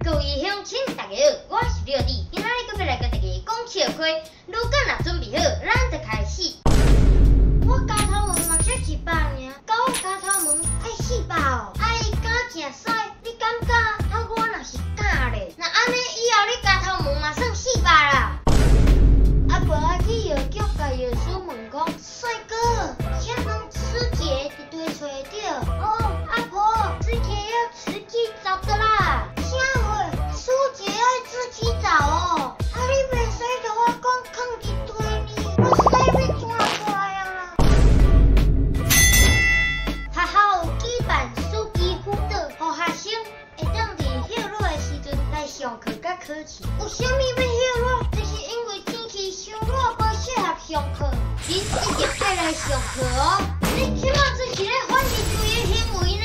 各位鄉親，大家好，我是廖弟，今仔日閣欲來共大家講笑話。如果若準備好，咱就開始。我咬頭毛嘛才700爾，狗咬頭毛愛400哦。啊伊敢食屎，你敢敢？啊我若是敢咧，若按呢以後你咬頭毛嘛算400啦。阿婆仔去藥局共藥師問講：帥哥，請問師姐佇佗揣著？哦，阿婆，師姐要自己找的啦。啥貨？師姐愛自己找哦。啊，你袂使共我講囥佇佗呢，我屎欲怎出來啊？學校有舉辦暑期輔導，予學生會當佇歇熱的時陣來上課佮考試。有啥物欲歇熱？這是因為天氣傷熱，無適合上課。恁一定愛來上課哦！你這馬做是咧反人類的行為呢？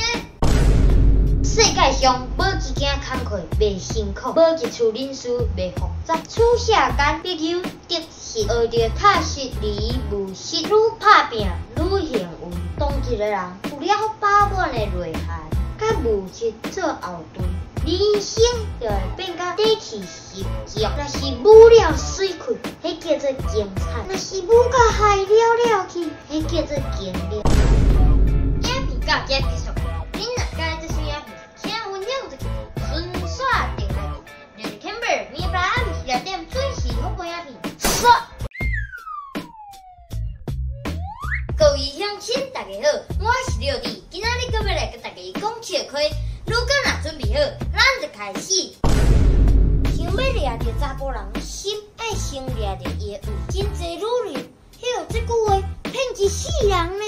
世界上無一件工課袂辛苦，無一處人事袂複雜。取捨間必有得失，學著踏實而務實，愈拍拚愈幸運。當一个人有了飽滿的內涵，佮物質做後盾，人生就會變甲底氣十足。若是舞了媠氣，彼叫做精彩；若是舞甲害了了去，彼叫做經歷。影片到這結束，恁若喜歡這支影片，請分享出去，順紲訂閱。就是 Camber 明仔暗時6點準時發布影片。煞。各位鄉親，大家好，我是廖弟，今仔日閣欲來共大家講笑話。如果若準備好，咱就開始。想欲掠著查埔人的心，愛先掠著伊的胃。真濟女人，彼有這句話，騙一世人呢。